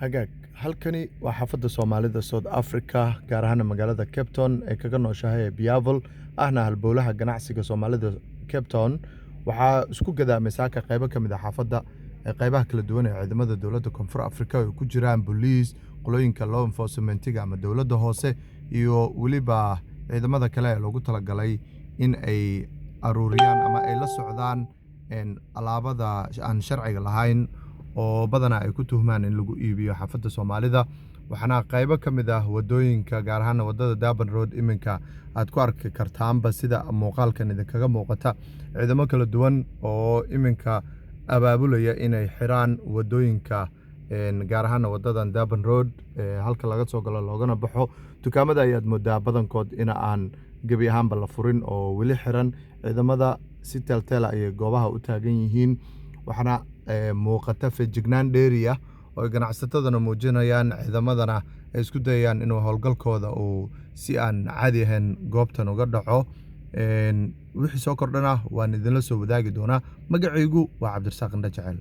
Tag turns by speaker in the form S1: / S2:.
S1: Hagaag, halkani waa xaafadda Soomaalida South Africa, gaar ahaan magaalada Cape Town ee kaga nooshahay ee Bellville, ahna halbowlaha ganacsiga Soomaalida Cape Town. Waxaa isku gadaamay saaka qaybo ka mid ah xaafadda ee qaybaha kala duwan ee ciidamada dowladda Koonfur Afrika, ay ku jiraan booliis, qolooyinka law enforcementiga ama dowladda hoose, iyo weliba ciidamada kale ee loogu talagalay in ay aruuriyaan ama ay la socdaan alaabada aan sharciga lahayn oo badanaa ay ku tuhmaan in lagu iibiyo xaafadda Soomaalida. Waxaana qaybo ka mid ah wadooyinka, gaar ahaan wadada Durban Road, iminka aad ku arki kartaanba sida muuqaalkan idinkaga muuqata ciidamo kala duwan oo iminka abaabulaya inay xiraan wadooyinka, gaar ahaan wadadan Durban Road halka laga soo galo loogana baxo. Dukaamada ayaad moodaa badankood in aan gebi ahaanba la furin oo weli xiran. Ciidamada si teelteela ayay goobaha u taagan yihiin, waxaana muuqata feejignaan dheeri ah oo ay ganacsatadana muujinayaan, ciidamadana ay isku dayayaan inuu howlgalkooda uu si aan caadi ahayn goobtan uga dhaco. Wixii soo kordhana waan idinla soo wadaagi doonaa. Magacaygu waa Cabdirasaaq Indho Jecel.